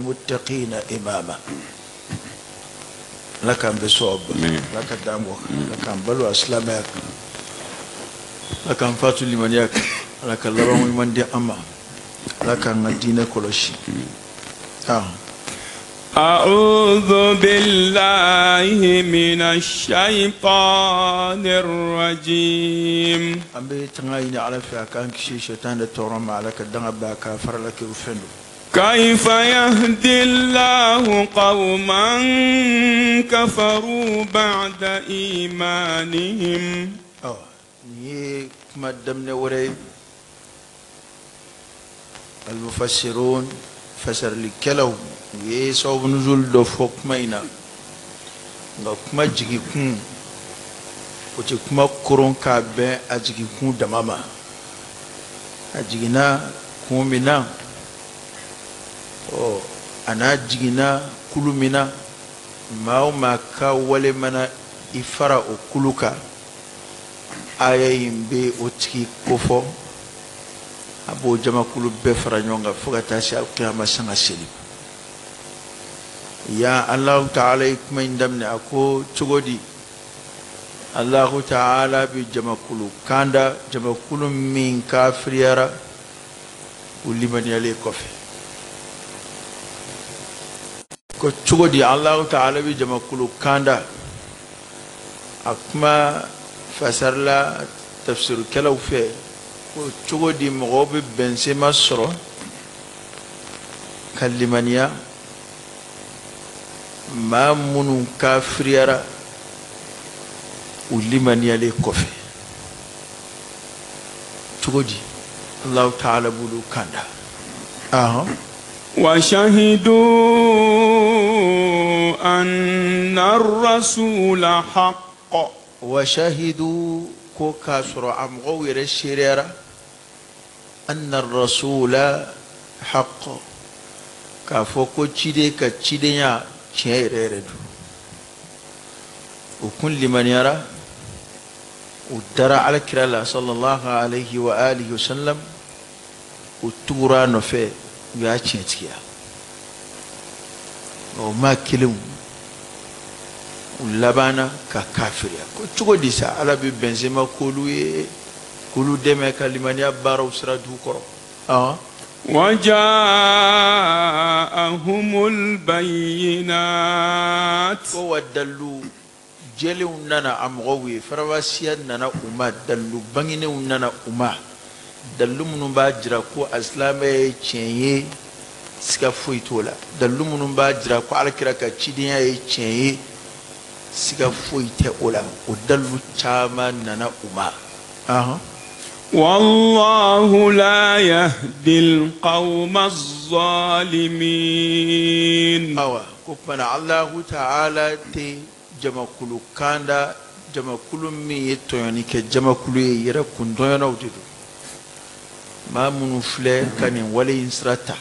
Muttaqina imama. Ala k'an bɛɛ sɔn. Ala ka d'an mɔ, Ala k'an balo a silamɛya kan, Ala k'an fatu limaniya kan, Ala ka labanko ɲuman di an ma, Ala k'an ka diinɛ kɔlɔsi. أعوذ بالله من الشيطان الرجيم. An bɛ tanga ɲini Ala fɛ a k'an kisi sɛtan de tɔɔrɔ ma. Ala ka danga bɛn a kan farala kɛ fɛn don. كيف يهدي الله قوما كفروا بعد إيمانهم. Ɔ, nin ye kuma daminɛ wɛrɛ ye. Almufassirun, fasarilikɛlaw, u ye sababu nuzul dɔ fɔ kuma in na, nka kuma jigikun o tɛ kuma koron k'a bɛn a jigikun dama ma. A jiginna kun min na, ɔ, a n'a jiginna kulu min na, maa o maa ka wale mana i fara o kulu kan, aya in bɛ o tigi kofɔ. A b'o jamakulu bɛɛ fara ɲɔgɔn kan fo ka taa se alikiyama sanga seli. Ya Alahu taala ye kuma in daminɛ, a ko cogo di Alahu taala bɛ jamakulu kanda, jamakulu min kafiriyara u limaniyalen kɔfɛ? Ko cogo di Alahu taala bɛ jamakulu kanda? A kuma fasarila tafsirukɛlaw fɛ ko cogo di mɔgɔw bɛ bɛnsema sɔrɔ ka limaniya, maa minnu kafiriyara u limaniyalen kɔfɛ? Cogo di Alahu taala b'olu kanda? وشهدوا أن الرسول حق. وشهدوا, ko k'a sɔrɔ a mɔgɔw yɛrɛ seereyara, أن الرسول حق, k'a fɔ ko ciden ka cidenya tiɲɛ yɛrɛ yɛrɛ don. U kun limaniyara, u dara Alakira la sallallahu alayhi wa alihi wa sallam, u tugura a nɔfɛ, u y'a tiɲɛtigiya. O maa kelenw, u labanna ka kafiriya. Ko cogo di sa Ala bɛ bɛnsema k'olu ye, k'olu dɛmɛ ka limaniya baaraw sira d'u kɔrɔ? وجاءهم البينات. Ko wa dalilu jɛlenw nana a mɔgɔw ye, faranfasiya nana u ma, dalilu bangenenw nana u ma, dalilu minnu b'a jira ko a silamɛ ye tiɲɛ ye, siga foyi t'o la, dalilu minnu b'a jira ko Alakira ka cidenya ye tiɲɛ ye, siga foyi tɛ o la. O dalilu caman nana u ma. والله لا يهدي القوم الظالمين. Awa, ko kumana Alahu taala tɛ jamakulu kanda, jamakulu min ye tɔɲɔni kɛ jamakulu ye, yɛrɛ kun tɔɲɔnaw de don. Maa minnu filɛ ka nin wale in sira ta,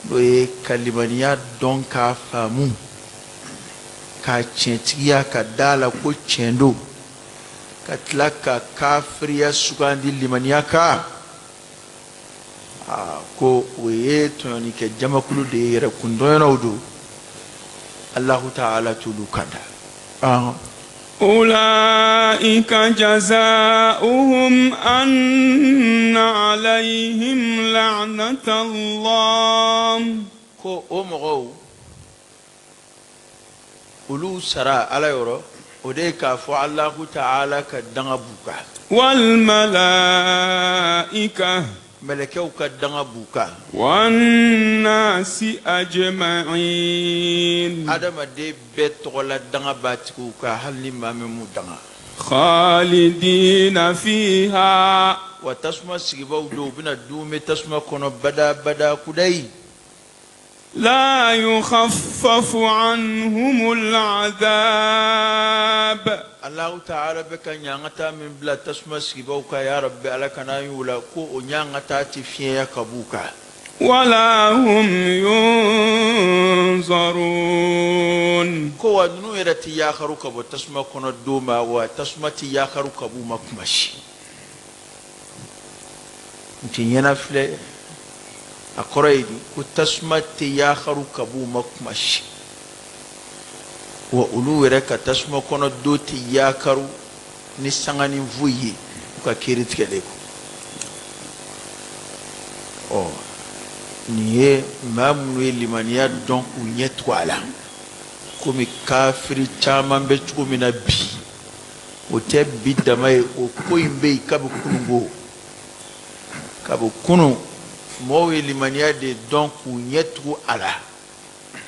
n'o ye ka limaniya dɔn k'a faamu k'a tiɲɛtigiya ka da la ko tiɲɛ don, ka tila ka kafiriya sugandi limaniya kan, aa, ko o ye tɔɲɔni kɛ jamakulu de ye, yɛrɛ kun tɔɲɔnaw don. Alahu taala t'olu kanda. أولئك جزاؤهم أن عليهم لعنة الله. Ko o mɔgɔw, olu sara Ala yɔrɔ, o de ye k'a fɔ Alahu taala ka danga b'u kan. والملائكة. Mɛlɛkɛw ka danga b'u kan. والناس أجمعين. Adamaden bɛɛ tɔgɔla danga b'a tigiw kan, hali ni maa min m'u danga. خالدين فيها. Wa tasuma sigibaw don, u bɛna duumɛ tasuma kɔnɔ bada bada kudayi. لا يخفف عنهم العذاب. Alahu taala bɛ ka ɲangata min bila tasuma sigibaw kan, ya Rabbi, Ala kana y'u la, ko o ɲangata tɛ fiɲɛya ka b'u kan. ولا هم ينظرون. Ko wa ninnu yɛrɛ tɛ yakaru ka bɔ tasuma kɔnɔ don ma, wa tasuma tɛ yakaru ka b'u ma kuma si. N tɛ ɲɛna filɛ. A kɔrɔ ye di ko tasuma tɛ yakaru ka b'u ma kuma si, wa olu yɛrɛ ka tasuma kɔnɔ don tɛ yakaru ni sanganin foyi ye u ka kiri tigɛlen kɔ. Ɔ nin ye maa minnu ye limaniya dɔn k'u ɲɛ tugu a la, komi kafiri caman bɛ cogo min na bi, o tɛ bi dama ye, o ko in bɛ yen kabi kununko, kabi kunun mɔgɔw ye limaniya de dɔn k'u ɲɛ tugu a la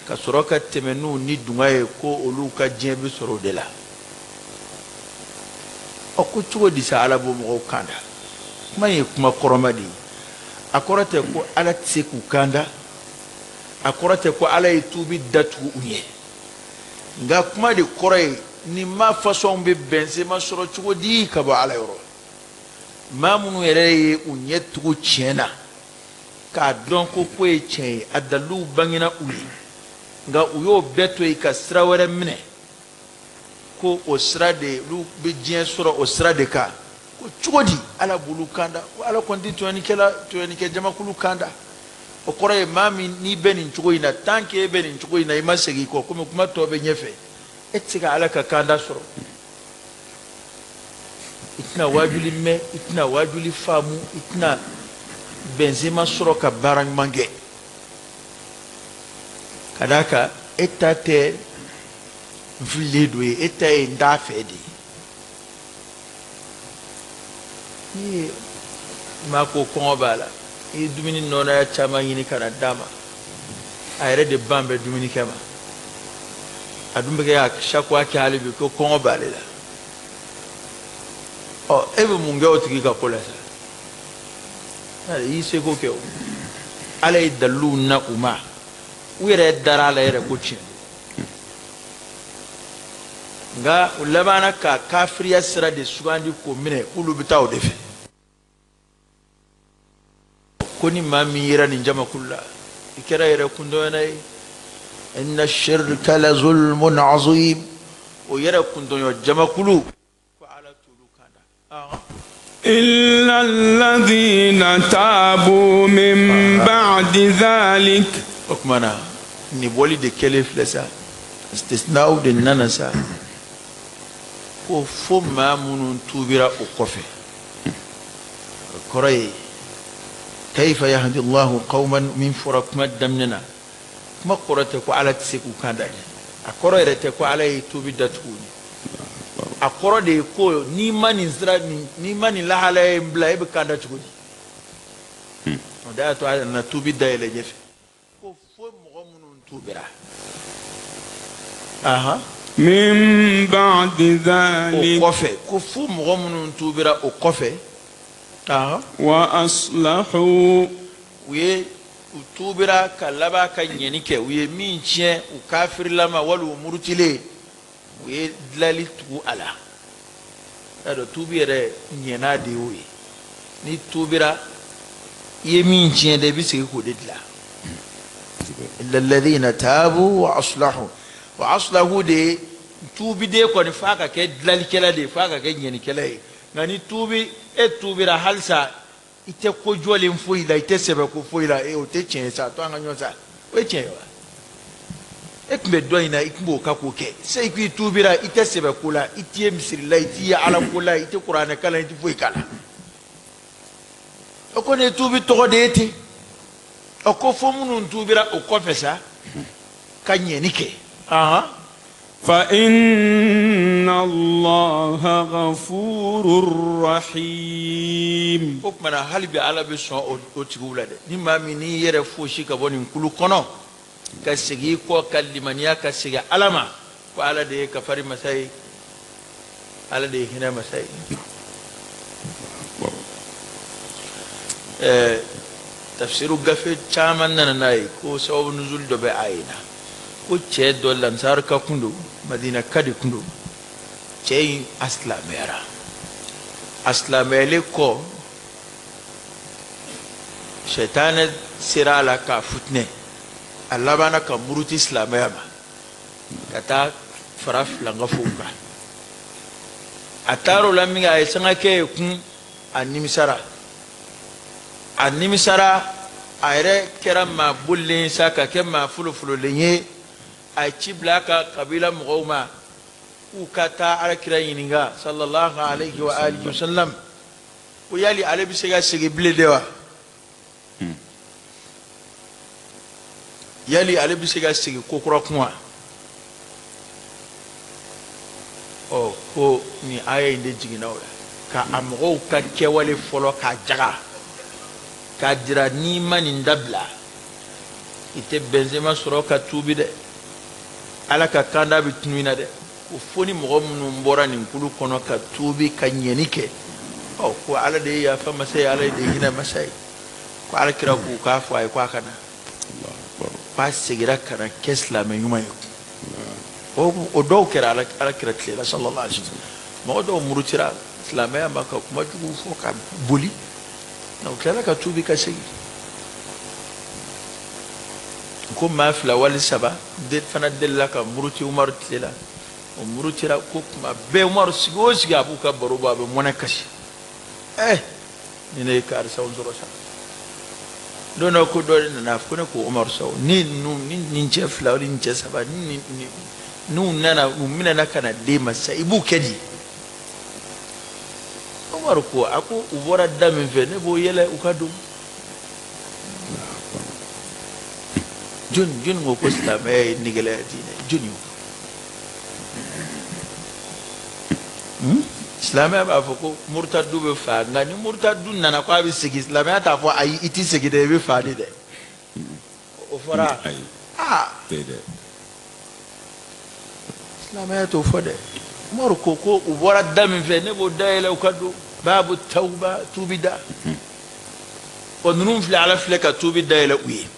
ka sɔrɔ ka tɛmɛ n'u ni dunga ye ko olu ka diɲɛ bɛ sɔrɔ o de la. Ɔ ko cogo di sa Ala b'o mɔgɔw kan da? Kuma in ye kuma kɔrɔma de ye. A kɔrɔ tɛ ko Ala tɛ se k'u kan da, a kɔrɔ tɛ ko Ala ye tuubi datugu u ɲɛ, nka kuma de kɔrɔ ye nin maa fasɔnw bɛ bɛnsema sɔrɔ cogo di ka bɔ Ala yɔrɔ. Maa minnu yɛrɛ ye u ɲɛ tugu tiɲɛ na k'a dɔn ko ko ye tiɲɛ ye, a daliluw bangena u ye, nka u y'o bɛɛ to yen ka sira wɛrɛ minɛ ko o sira de olu bɛ diɲɛ sɔrɔ o sira de kan. Ko cogo di Ala b'olu kan da? Ko Ala kɔni tɛ tɔɲɔnikɛ jamakulu kan da. O kɔrɔ ye maa min n'i bɛ nin cogo in na, tant que e bɛ nin cogo in na, i ma segin i kɔ, komi kuma tɔ bɛ ɲɛfɛ, e tɛ se ka Ala ka kanda sɔrɔ. I tɛna waajuli mɛn, i tɛna waajuli faamu, i tɛna bɛnsenma sɔrɔ ka baara ɲuman kɛ. Ka d'a kan e ta tɛ n fililen don ye, e ta ye n t'a fɛ de ye. N'i ye maa ko kɔngɔ b'a la, i ye dumuni nɔnɔya caman ɲini ka na d'a ma, a yɛrɛ de ban bɛ dumuni kɛ ma, a dun bɛ kɛ ka sakuwa kɛ hali bi ko kɔngɔ b'ale la. Ɔ e bɛ mun kɛ o tigi ka ko la sa? I y'i seko kɛ o. Ala ye daliluw na u ma, u yɛrɛ dara a la yɛrɛ ko tiɲɛ don, nka u labanna ka kafiriya sira de sugandi k'o minɛ k'olu bɛ taa o de fɛ. Ko ni maa min yera nin jamakulu la, i kɛra yɛrɛ kundɔɲɔna ye. Inna shirka la zulmun azim. O yɛrɛ kundɔɲɔ jamakulu ko Ala t'olu kan da. إلا الذين تابوا من بعد ذلك. O tuma na nin bɔli de kɛlen filɛ sa, istisnaw de nana sa, ko fo maa minnu tuubira o kɔfɛ. O kɔrɔ ye kayfa yahdi Allahu qawman min fɔra kuma daminɛ na, kuma kɔrɔ tɛ ko Ala tɛ se k'u kan da dɛ, a kɔrɔ yɛrɛ tɛ ko Ala ye tuubi datugu u ɲɛ. A kɔrɔ de ye ko n'i ma nin sira n'i ma nin lahalaya in bila, e bɛ kan da cogo di? O de y'a to a nana tuubi dayɛlɛ ɲɛfɛ ko fo mɔgɔ minnu tuubira. Min ba'di dhalik. O kɔfɛ ko fo mɔgɔ minnu tuubira o kɔfɛ. Wa aslahu. U ye u tuubira ka laban ka ɲɛni kɛ, u ye min tiɲɛ u kafirilama wali u murutilen, u ye dilali tugu a la. Y'a dɔn tuubi yɛrɛ ɲɛna de y'o ye. N'i tuubira i ye min tiɲɛ dɛ, i bɛ segin k'o de dilan. Illa alladhina taabu wa aslahu. Wa aslahu de ye tuubiden kɔni f'a ka kɛ dilalikɛla de ye, f'a ka kɛ ɲɛnikɛla ye. Nka ni tuubi e tuubira halisa i tɛ ko jɔlen foyi la, i tɛ sɛbɛ ko foyi la, o tɛ tiɲɛ ye sa, to an ka ɲɔgɔn sa, o ye tiɲɛ ye wa? E tun bɛ dɔ in na, i tun b'o ka k'o kɛ. Se i k'i tuubira, i tɛ sɛbɛ ko la, i t'i ye misiri la, i t'i ye ala ko la, i tɛ kuranɛ kalan, i tɛ foyi kalan. O kɔni ye tuubi tɔgɔ de ye ten. O ko fo minnu tuubira o kɔfɛ sa ka ɲɛni kɛ. Fa inna Allaha ghafurur rahim. O tuma na hali bi Ala bɛ sɔn o tigiw la dɛ. Ni maa min n'i yɛrɛ fosi ka bɔ nin kulu kɔnɔ ka segin i kɔ ka limaniya ka segin Ala ma, ko Ala de ye kafari masa ye, Ala de ye hinɛ masa ye. Tafsiru gafe caman nana n'a ye ko sababu nuzul dɔ bɛ a ye na, ko cɛ dɔ lansar ka kun don, Madina ka de kun don. Cɛ in a silamɛyara, a silamɛyalen kɔ sɛtanɛ sera a la k'a futinɛ, a labanna ka muruti silamɛya ma ka taa fara filankafow kan. A taar'o la min kɛ, a ye sanga kɛ yen kun, a nimisara. A nimisara A yɛrɛ kɛra maa bolilen sa ka kɛ maa folofololen ye. A ye ci bila a ka kabila mɔgɔw ma k'u ka taa Alakira ɲininka sallallahu alayhi wa alihi wa sallam, ko yali ale bɛ se ka segin bilen de wa? Yali ale bɛ se ka segin ko kura kun wa? Ɔ ko nin aya in de jiginna o la ka a mɔgɔw ka kɛwale fɔlɔ k'a jaga k'a jira n'i ma nin dabila i tɛ Benzema sɔrɔ ka tuubi dɛ, Ala ka kanda bɛ tunu i na dɛ. Ko fo ni mɔgɔ minnu bɔra nin kulu kɔnɔ ka tuubi ka ɲɛni kɛ, ɔ ko Ala de ye yafa masa ye, Ala de ye hinɛ masa ye. Ko Ala kira k'u k'a fɔ a ye k'a ka na, k'a seginna ka na kɛ silamɛ ɲuman ye. O dɔw kɛra Ala kira tile la sallallahu alaihi wasallam. Mɔgɔ dɔw murutira silamɛya ma ka kuma jugu fɔ ka boli, nka u tilala ka tuubi ka segin. Ko maa fila wali saba de fana delila ka muruti Umaru tile la. O murutira ko kuma bɛɛ Umaru sigi o sigi a b'u ka baro bɔ, a bɛ mɔnɛ kasi. Ni ne ye karisaw sɔrɔ sa. Don dɔ ko dɔ de nana ko ne ko Umaru sa, ni nin cɛ fila ni nin cɛ saba ni n'u nana u minɛna ka na den ma sa, i b'u kɛ di? Umaru ko a ko u bɔra da min fɛ ne b'o yɛlɛ u ka don. Jɔni ko ko silamɛya ye nigɛlɛya diinɛ? Jɔni y'o? Silamɛya b'a fɔ ko murutadu bɛ fa, nka ni murutadu nana ko a bɛ segin, silamɛya t'a fɔ ayi i tɛ segin dɛ, i bɛ fa de dɛ. O fɔra? Aa, silamɛya t'o fɔ dɛ. Umaru ko ko u bɔra da min fɛ ne b'o da yɛlɛ u ka don. Baabu tawba, tuubi da. Ɔ ninnu filɛ, Ala filɛ ka tuubi da yɛlɛ u ye.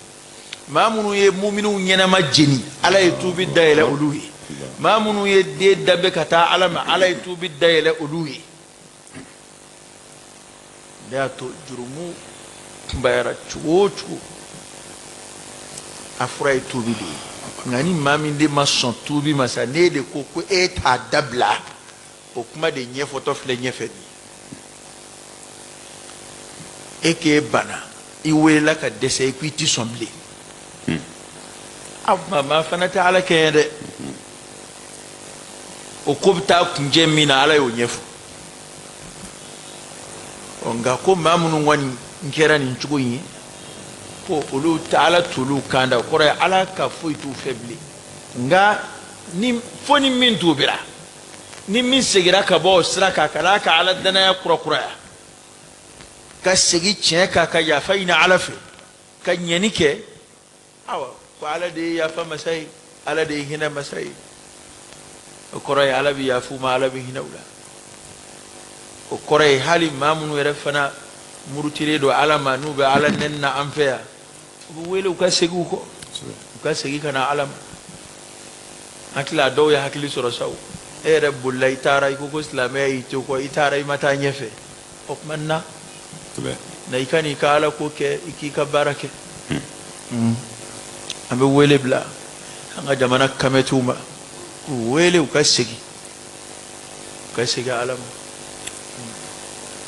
Maa minnu ye muminiw ɲɛnama jeni, Ala ye tuubi da yɛlɛ olu ye. Maa minnu ye den danbe ka taa Ala ma, Ala ye tuubi da yɛlɛ olu ye. Ne y'a to jurumu kunbayara cogo o cogo, a fura ye tuubi de ye. Nka ni maa min de ma sɔn tuubi ma sa, n'e de ko ko e t'a dabila, o kuma de ɲɛfɔtɔ filɛ ɲɛfɛ nin ye. E k'e banna, i welela ka dɛsɛ, i ko i ti sɔn bilen. A maa fana tɛ Ala kɛɲɛ dɛ. O ko bɛ taa kuncɛ min na, Ala y'o ɲɛfɔ. Ɔ nka ko maa minnu kɔni kɛra nin cogo in ye, ko olu tɛ Ala t'olu kan da, o kɔrɔ ye Ala ka foyi t'u fɛ bilen. Nka ni fo ni min tuubira, ni min seginna ka bɔ o sira kan ka n'a ka Ala danaya kurakuraya, ka segin tiɲɛ kan, ka yafa ɲini Ala fɛ, ka ɲɛni kɛ, awa ko Ala de ye yafa masa ye, Ala de ye hinɛ masa ye. O kɔrɔ ye Ala bɛ yafa u ma, Ala bɛ hinɛ u la. O kɔrɔ ye hali maa minnu yɛrɛ fana murutilen don Ala ma, n'u bɛ Ala nɛni na an fɛ yan, u bɛ wele u ka segin u kɔ, u ka segin ka na Ala ma. Hakili a dɔw ye hakili sɔrɔ sa o. E yɛrɛ bolila i taara, i ko ko silamɛya y'i to kɔ, i taara i ma taa ɲɛfɛ. O tuma na na i ka n'i ka Ala ko kɛ, i k'i ka baara kɛ. An bɛ wele bila an ka jamana kamɛtiw ma, k'u wele u ka segin, u ka segin Ala ma.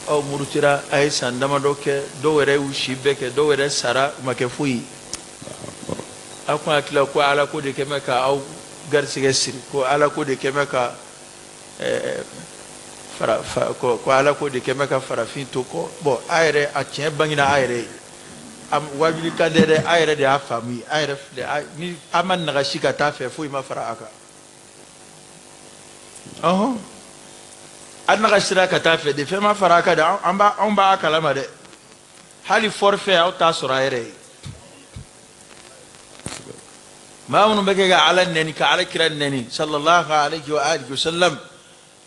Aw murutira, a ye san damadɔ kɛ, dɔw yɛrɛ y'u si bɛɛ kɛ, dɔw yɛrɛ sara, u ma kɛ foyi ye. Aw kun hakili la ko Ala ko de kɛ bɛ ka aw garisɛgɛ siri, ko Ala ko de kɛ bɛ ka ko Ala ko de kɛ bɛ ka farafin to kɔ. Bɔn a yɛrɛ a tiɲɛ bangena a yɛrɛ ye. Wajulikan tɛ dɛ, a yɛrɛ de y'a faamu ye. A yɛrɛ filɛ, ni a ma nagasi ka taa fɛ, foyi ma fara a kan. Ɔhɔn, a nagasira ka taa fɛ de, fɛn ma fara a kan dɛ. Anw b'a kalama dɛ. Hali forfait aw t'a sɔrɔ a yɛrɛ ye. Maa minnu bɛ kɛ ka Ala nɛni, ka Ala kira nɛni sallallahu alayhi wa alihi wa sallam,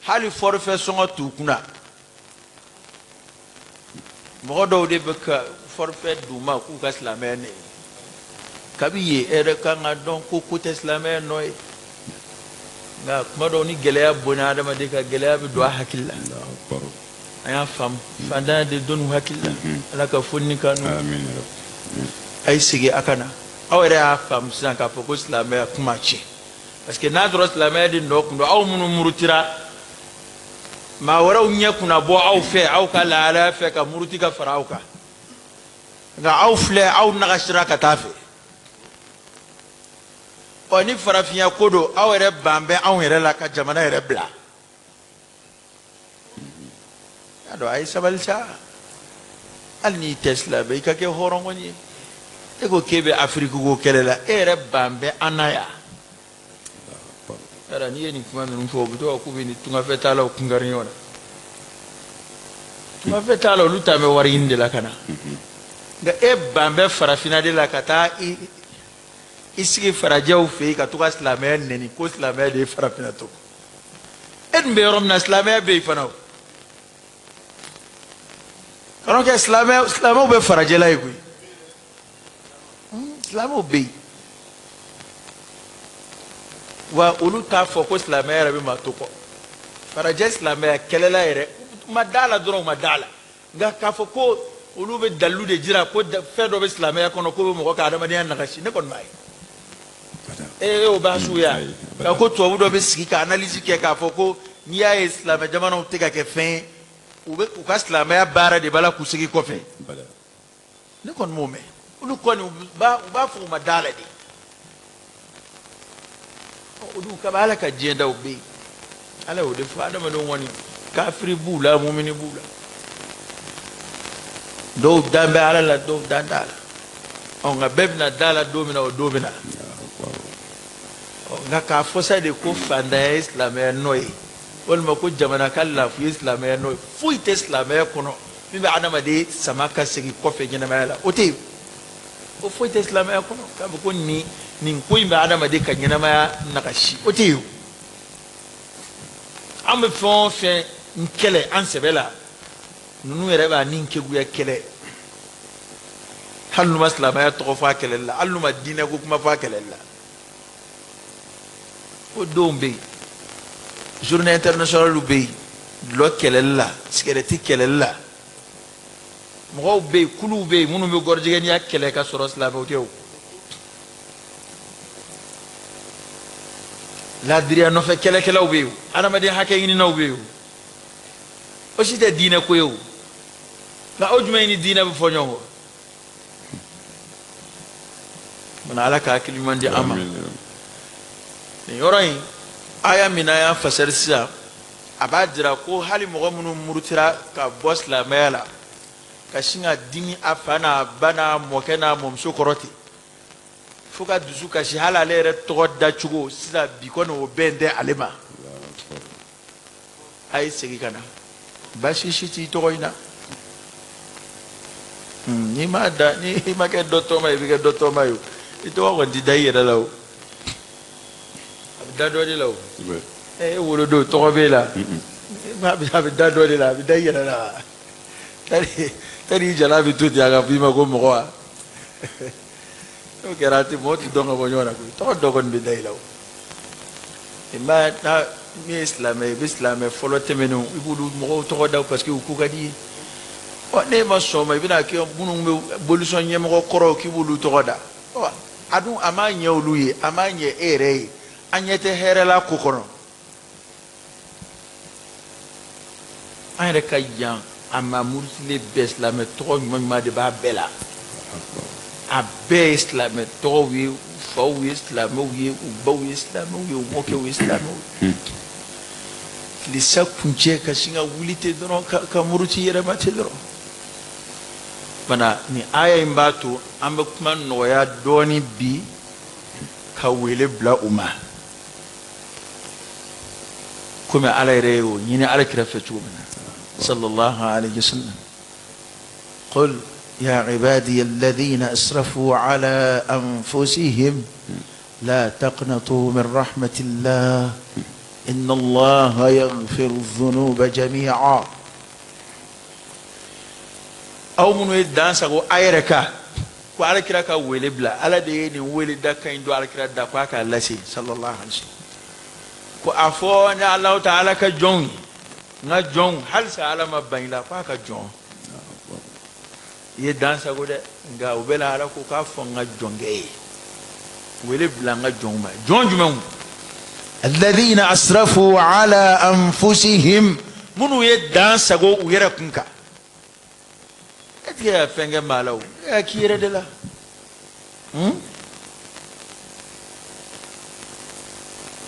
hali forfait sɔngɔ t'u kunna. Mɔgɔ dɔw de bɛ ka forfait d'u ma k'u ka silamɛya nɛni. Kabi yen e yɛrɛ kan ka dɔn ko ko tɛ silamɛya nɔ ye. Nka kuma dɔw ni gɛlɛya bonya adamaden ka, gɛlɛya bɛ don a hakili la. An y'a faamu, fantanya de donn'u hakili la. Ala ka foni kanu. A ye segin a ka na. Aw yɛrɛ y'a faamu sisan k'a fɔ ko silamɛya kuma tiɲɛ. Parce que n'a sɔrɔ silamɛya de nɔ kun don, aw minnu murutira, maa wɛrɛw ɲɛ kunna bɔ aw fɛ, aw ka lahalaya fɛ ka muruti ka fara aw kan. Nka aw filɛ aw nagasira ka taa fɛ. Ɔ ni farafinya ko don aw yɛrɛ ban bɛ anw yɛrɛ la ka jamana yɛrɛ bila. Y'a dɔn a ye sabali sa. Hali n'i tɛ silamɛ i ka kɛ hɔrɔn kɔni ye. E ko k'e bɛ Afiriki ko kɛlɛ la e yɛrɛ ban bɛ an na yan. Yala n'i ye nin kuma ninnu fɔ u bɛ to ka k'u bɛ nin tungafɛtaalaw kunkari ɲɔgɔn na. Tungafɛtaalaw olu ta bɛ wari ɲini de la ka na. Nka e ban bɛ farafinna de la ka taa i sigi farajɛw fɛ yen ka to ka silamɛya nɛni ko silamɛya de ye farafinna to. E dun bɛ yɔrɔ min na silamɛya bɛ yen fana o. Kan'o kɛ silamɛw bɛ farajɛla yen koyi. Silamɛw bɛ yen. Wa olu t'a fɔ ko silamɛya yɛrɛ bɛ maa to kɔ. Farajɛ silamɛya kɛlɛla yɛrɛ u ma da la dɔrɔn u ma da la. Nka k'a fɔ ko olu bɛ dalilu de jira ko fɛn dɔ bɛ silamɛya kɔnɔ k'o bɛ mɔgɔ ka adamadenya nagasi ne kɔni m'a ye. E o b'a suguya ka ko tubabu dɔ bɛ sigi ka analyse kɛ k'a fɔ ko n'i y'a ye silamɛ jamanaw tɛ ka kɛ fɛn ye u bɛ u ka silamɛya baara de b'a la k'u sigi kɔfɛ. Ne kɔni m'o mɛn. Olu kɔni u b'a fɔ u ma da la de. Olu kaba ala ka diɲɛ daw bɛ yen. Ala y'o de fɔ adamadenw kɔni kafiri b'u la mumini b'u la. Dɔw dan bɛ ala la dɔw dan t'a la. Ɔ nka bɛɛ bɛna da la don min na o don bɛ na. Nka k'a fɔ sa de ko fantanya ye silamɛya nɔ ye walima ko jamana ka lafu ye silamɛya nɔ ye foyi tɛ silamɛya kɔnɔ min bɛ adamaden sama ka segin kɔfɛ ɲɛnamaya la o tɛ yen. O foyi tɛ silamɛya kɔnɔ k'a fɔ ko nin ko in bɛ adamaden ka ɲɛnamaya nagasi o tɛ yen. An bɛ fɛn o fɛn kɛlɛ an sɛbɛ la ninnu yɛrɛ b'a ni keguya kɛlɛ. Hali n'u ma silamɛya tɔgɔ fɔ a kɛlɛli la hali n'u ma diinɛ ko kuma fɔ a kɛlɛli la. O donw bɛ yen journée internationale bɛ yen dɔlɔ kɛlɛli la sigɛrɛti kɛlɛli la. Mɔgɔw bɛ yen kuluw bɛ yen minnu bɛ gɔrɔjɛgɛniya kɛlɛ ka sɔrɔ silamɛw tɛ o. Laadiriya nɔfɛ kɛlɛkɛlaw bɛ yen adamadenya hakɛ ɲininaw bɛ yen o si tɛ diinɛ ko ye o. Nka o jumɛn ni diinɛ bɛ fɔ ɲɔgɔn kɔ? Mana ala ka hakili ɲuman di an ma. Nin yɔrɔ in aya min n'an y'a fasari sisan a b'a jira ko hali mɔgɔ minnu murutira ka bɔ silamɛya la ka sin ka dimi a fa n'a ba n'a mɔkɛ n'a mɔmuso kɔrɔ ten fo ka dusu kasi hali ale yɛrɛ tɔgɔ dacogo sisan bi kɔni o bɛn tɛ ale ma. A ye segin ka na baasi si t'i tɔgɔ in na. N'i ma da n'i ma kɛ dɔ tɔgɔma ye i bɛ kɛ dɔ tɔgɔma ye o. I tɔgɔ kɔni ti da i yɛrɛ la o. A bɛ da dɔ de la o. E wolodo tɔgɔ b'e la. A bɛ da dɔ de la a bɛ da i yɛrɛ la. Tari jala bɛ to ten a ka fɔ i ma ko mɔgɔ wa. N'o kɛra a tɛ mɔgɔ tɛ dɔn ka bɔ ɲɔgɔn na koyi. Tɔgɔ dɔ kɔni bɛ da i la o. I ma na min ye silamɛ ye i bɛ silamɛ fɔlɔ tɛmɛnenw i b'olu mɔgɔw tɔgɔ da parce que u ko ka di i ye. Ɔ n'e ma sɔn o ma i bɛna kɛ minnu bɛ bolisɔn ɲɛmɔgɔ kɔrɔw k'i b'olu tɔgɔ da. Ɔ a dun a m'a ɲɛ olu ye a m'a ɲɛ e yɛrɛ ye an ɲɛ tɛ hɛrɛ la ko kɔnɔ. An yɛrɛ ka yan a ma murutilen bɛɛ silamɛ tɔgɔ ɲuman ɲuman de b'a bɛɛ la. A bɛɛ ye silamɛ tɔgɔw ye u faw ye silamɛw ye u baw ye silamɛw ye u mɔkɛw ye silamɛw ye. Tilisa kuncɛ ka sin ka wuli ten dɔrɔn ka muruti yɛrɛ ma ten dɔrɔn. Bana nin aya in b'a to an bɛ kuma nɔgɔya dɔɔni bi ka wele bila u ma. Komi ala yɛrɛ y'o ɲini ala kira fɛ cogo min na. Sallallahu alayhi wa sallam. Qul ya ibadiya alladhina asrafu ala anfusihim la taqnatu min rahmatillah inna allaha yaghfiru dhunuba jami'a. Aw minnu ye dan sago a yɛrɛ kan ko ala kira ka wele bila ala de ye nin wele da kan in don ala kira da ko a k'a lase sallallahu alaihi wa sallam. Ko a fɔ ni Alahu taala ka jɔnw ye n ka jɔnw halisa ala ma ban i la ko a ka jɔn i ye dan sago dɛ nka o bɛɛ la ala ko k'a fɔ n ka jɔnkɛ ye wele bila n ka jɔnw ma jɔn jumɛnw alladhina asrafu ala anfusihim minnu ye dan sago u yɛrɛ kun kan. E tɛ ka fɛn kɛ maa la o E y'a k'i yɛrɛ de la.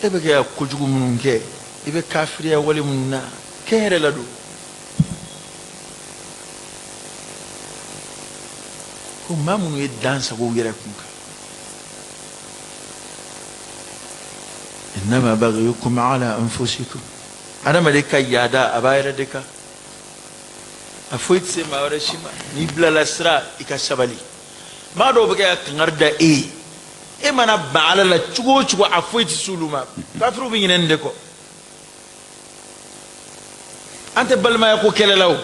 E bɛ kɛ kojugu minnu kɛ, i bɛ kafiriya wale minnu na, kɛ yɛrɛ la don. Ko maa minnu ye dan sago u yɛrɛ kun kan. Innama baghiyukum ala anfusikum. Adamaden ka yaada a b'a yɛrɛ de kan. A foyi tɛ se maa wɛrɛ si ma. N'i bilala sira i ka sabali. Maa dɔw bɛ kɛ ka kangari da e ye. E mana ban Ala la cogo o cogo a foyi tɛ s'olu ma. Kafiriw bɛ ɲinɛ nin de kɔ. An tɛ balimaya ko kɛlɛ la o.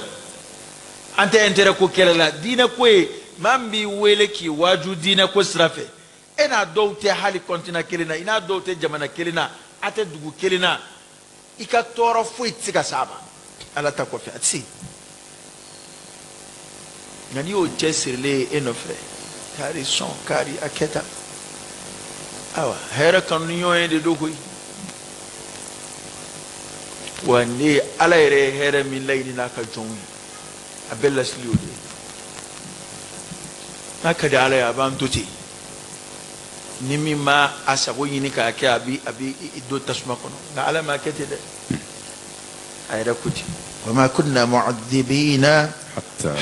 An tɛ intérêt ko kɛlɛ la. Diinɛ ko ye maa min b'i wele k'i waaju diinɛ ko sira fɛ. E n'a dɔw tɛ hali continent kelen na, i n'a dɔw tɛ jamana kelen na, a tɛ dugu kelen na. I ka tɔɔrɔ foyi tɛ se ka s'a ma. Ala ta kɔfɛ a tɛ se. Nka n'i y'o cɛ sirilen ye e nɔfɛ, kari sɔn, kari a kɛ tan. Ayiwa, hɛrɛ kanu ni ɲɔgɔn ye de don koyi. Wa ne ye Ala yɛrɛ ye hɛrɛ min laɲini n'a ka jɔnw ye, a bɛɛ lasili o de ye. N'a ka di Ala ye, a b'an to ten. Ni min ma a sago ɲini k'a kɛ, a bɛ i don tasuma kɔnɔ. Nka Ala m'a kɛ ten dɛ. A yɛrɛ ko ten. Wa ma kunna mu'adhibina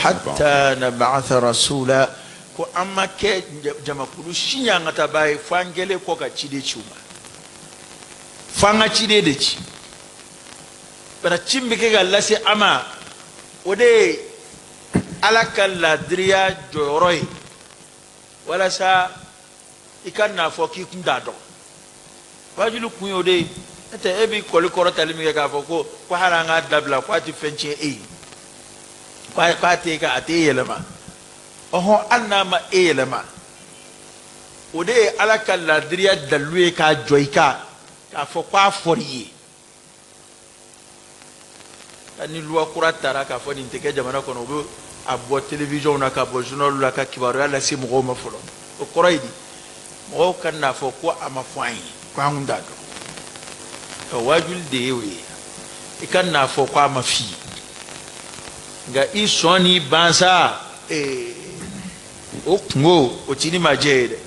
hatta nab'atha rasula. Ko an ma kɛ jamakulu si ɲangataba ye fo an kɛlen kɔ ka ciden ci u ma. Fo an ka ciden de ci. Bana ci min bɛ kɛ ka lase an ma, o de ye Ala ka laadiriya jɔyɔrɔ ye. Walasa i ka n'a fɔ k'i kun t'a dɔn. Waajuli kun y'o de ye. N'o tɛ e b'i kɔli kɔrɔtali min kɛ k'a fɔ ko hali an k'a dabila k'a tɛ fɛn tiɲɛ e ye. K'a tɛ e ka a t'e yɛlɛma. Ɔhɔn, hali n'a ma e yɛlɛma, o de ye Ala ka laadiriya dalilu ye k'a jɔ i kan k'a fɔ k'a fɔr'i ye. Ni loi kura taara k'a fɔ nin tɛ kɛ jamana kɔnɔ, u bɛ a bɔ télévision na ka bɔ journal la ka kibaruya lase mɔgɔw ma fɔlɔ. O kɔrɔ ye di? Mɔgɔw ka n'a fɔ ko a ma fɔ an ye, ko an kun t'a dɔn. Waajuli de ye o ye. I ka n'a fɔ ko a ma f'i ye. Nka i sɔn n'i ban sa, o kungo o t'i ni maa jɛ ye dɛ.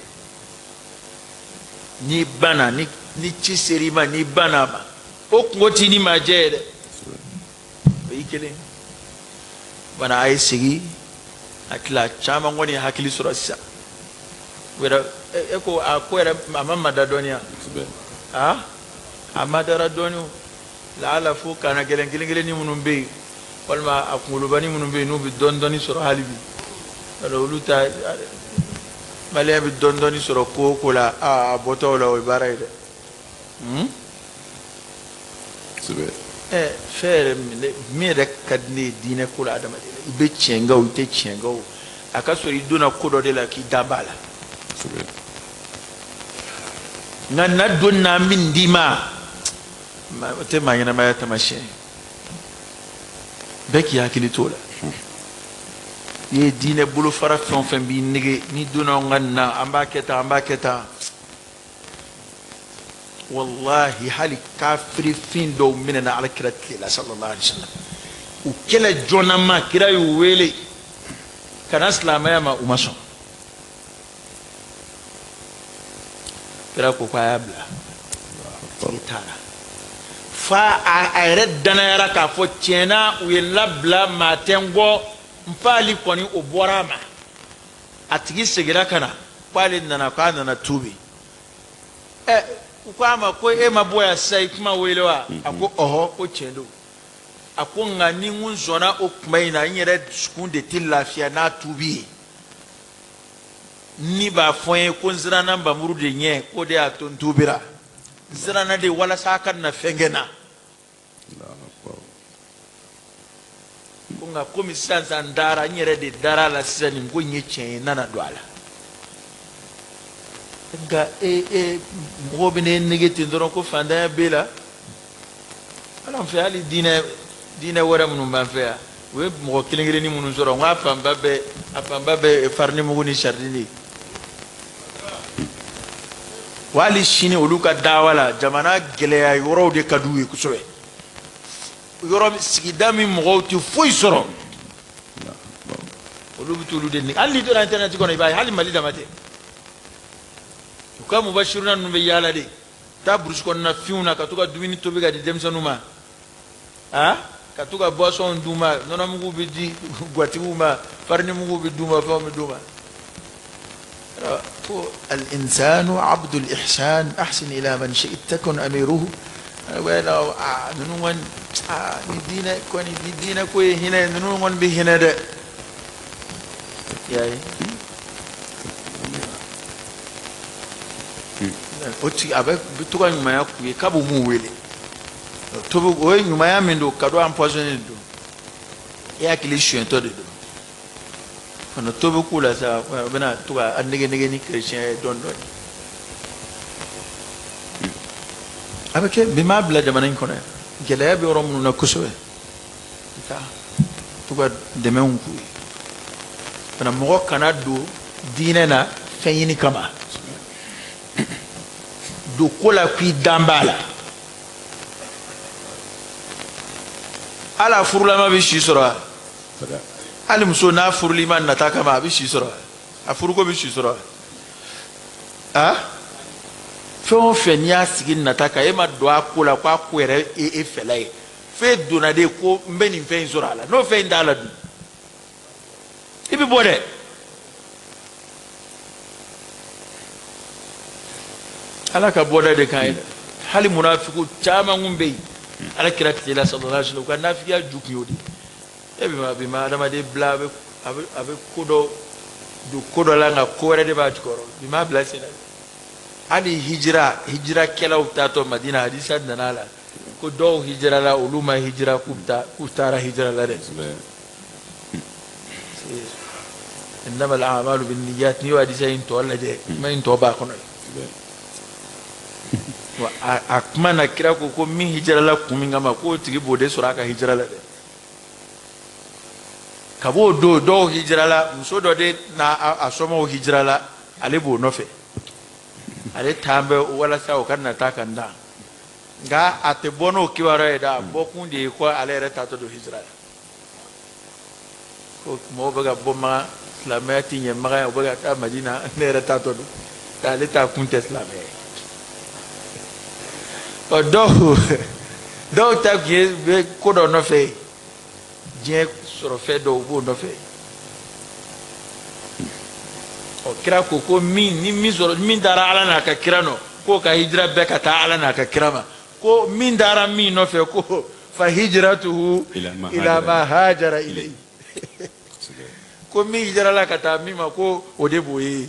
N'i banna, ni ci ser'i ma, n'i banna a ma, o kungo t'i ni maa jɛ ye dɛ. O y'i kelen. Bana a ye segin, a tila caman kɔni ye hakili sɔrɔ sisan. Wɛrɛ e ko a ko yɛrɛ a ma mada dɔɔni wa? A ma dara dɔɔni o. Laala fo kana gɛlɛn kelen kelenni minnu bɛ yen, walima a kunkolobani minnu bɛ yen n'u bɛ dɔɔni dɔɔni sɔrɔ hali bi. Olu ta maliyɛn bɛ dɔɔni dɔɔni sɔrɔ ko o ko la, a bɔtɔ la o ye baara ye dɛ. Fɛn yɛrɛ min yɛrɛ ka di ne ye diinɛ ko la adamaden na, i bɛ tiɲɛ kan o, i tɛ tiɲɛ kan o, a ka sɔrɔ i donna ko dɔ de la k'i da b'a la. Nka na don na min d'i ma, o tɛ maa ɲɛnamaya taamasiyɛn ye. Bɛɛ k'i hakili t'o la. I ye diinɛ bolofara fɛn o fɛn b'i nege, n'i donna an ka na, an b'a kɛ tan, an b'a kɛ tan. Wallahi hali kafirifin dɔw minɛna Ala kira tile la sallallahu alaihi wasallam. U kɛlɛ joona ma, kira y'u wele ka na silamɛya ma, u ma sɔn. Kira ko k'a y'a bila. Tigi taara. Fa a yɛrɛ danayara k'a fɔ tiɲɛ na u ye n labila maa tɛ n kɔ, n faali kɔni o bɔra a ma. A tigi seginna ka na k'ale nana, k'a nana tuubi. U ko a ma ko e ma bɔ yan sisan i kuma wele wa? A ko ɔhɔ, ko tiɲɛ don. A ko nka ni n kun sɔnna o kuma in na, n yɛrɛ dusukun de tɛ lafiya n'a tuubi ye. Ni b'a fɔ n ye ko n siranna nbamuru de ɲɛ, k'o de y'a to n tuubira. N siranna de walasa a ka na fɛn kɛ n na. Ko nka komi sisan sisan n dara, n yɛrɛ de dara a la sisan nin ko in ye tiɲɛ ye, n nana don a la. Nka mɔgɔw bɛ ne nege ten dɔrɔn ko fantanya b'e la. Hali an fɛ, hali diinɛ wɛrɛ minnu b'an fɛ yan, u ye mɔgɔ kelen kelenni minnu sɔrɔ, n ko a fanba bɛɛ farini mugu ni sardine de ye. Wa hali sini olu ka dawa la, jamana gɛlɛya yɔrɔw de ka d'u ye kosɛbɛ. Yɔrɔ sigida min mɔgɔw tɛ foyi sɔrɔ, olu Olu bɛ t'olu de nɛgɛ. Hali n'i donna internet kɔnɔ i b'a ye, hali Mali dama tɛ. U ka mubashiruna ninnu bɛ yaala de. Taa burusi kɔnɔna finw na ka to ka dumuni tobi ka di denmisɛnninw ma. Ah, ka to ka boisson d'u ma, nɔnɔmugu bɛ di gwatigiw ma, farinimugu bɛ d'u ma, fɛnw bɛ d'u ma. Ko al-insanu abdul ihsan ahsin ila man shi'ta takun amiruhu. Wala ninnu kɔni, ni diinɛ kɔni, ni diinɛ ko ye hinɛ ye, ninnu kɔni bɛ hinɛ dɛ. I y'a ye? O tigi a bɛ to ka ɲumanya k'u ye k'a b'u m'u wele. Tobi o ye ɲumanya min don, cadeau empoisonné de don. E hakili suɲɛtɔ de don. Kana tobi k'u la sa, u bɛna to ka a nege nege ni chrétien ye dɔɔni dɔɔni. A bɛ kɛ bi m'a bila jamana in kɔnɔ yan. Gɛlɛya bɛ yɔrɔ minnu na kosɛbɛ. I ka to ka dɛmɛw k'u ye. Fana mɔgɔ kana don diinɛ na fɛn ɲini kama. Don ko la k'i dan b'a la. Hali a furulama bɛ si sɔrɔ wa? Hali muso n'a furuli ma nata kama a bɛ si sɔrɔ wa? A furuko bɛ si sɔrɔ wa? A fɛn o fɛn n'i y'a sigi nata kan, e ma don a ko la ko a ko yɛrɛ e fɛla ye. F'e donna de ko n bɛ nin fɛn in sɔrɔ a la, n'o fɛn in t'a la dun, i bɛ bɔ dɛ. Ala ka bɔda de kan ye dɛ. Hali munafiku caman kun bɛ yen Ala kira tile la sallallahu alaihi wasallam, u ka nafigiya ju kun y'o de ye. E bi ma adamaden bila a bɛ ko dɔ don ko dɔ la, nka ko wɛrɛ de b'a jukɔrɔ. Bi ma bila sen na. Hali hijirakɛlaw taatɔ Madina, hadisa nana a la ko dɔw hijira la, olu ma hijira k'u taara hijira la dɛ. Innama al-a'malu bin-niyyat, n'i y'o hadisa in tɔ lajɛ, kuma in tɔ b'a kɔnɔ. Wa a kuma na kira ko ko min hijira la kun min kama, k'o tigi b'o de sɔrɔ a ka hijira la dɛ. Ka b'o don dɔw hijira la, muso dɔ de n'a a somɔgɔw hijira la, ale b'o nɔfɛ. Ale taan bɛ walasa o ka na taa ka n dan. Nka a tɛ bɔ n'o kibaruya ye dɛ, a bɔkun de ye ko ale yɛrɛ taatɔ don hijira la. Ko mɔgɔw bɛ ka bɔ Makan, silamɛya ti ɲɛ Makan yan, u bɛ ka taa Madina, ne yɛrɛ taatɔ don. Nka ale ta kun tɛ silamɛya ye. Ɔ dɔw ta kun ye bɛ ko dɔ nɔfɛ ye, diɲɛ sɔrɔ fɛn dɔw b'o nɔfɛ. Ɔ kira ko ko min ni min sɔrɔ, min dara Ala n'a ka kira nɔ, k'o ka hijira bɛɛ ka taa Ala n'a ka kira ma. Ko min dara min nɔfɛ, ko fa hijratuhu ila ma hajara ilayhi. Ko min hijira la ka taa min ma, ko o de b'o ye.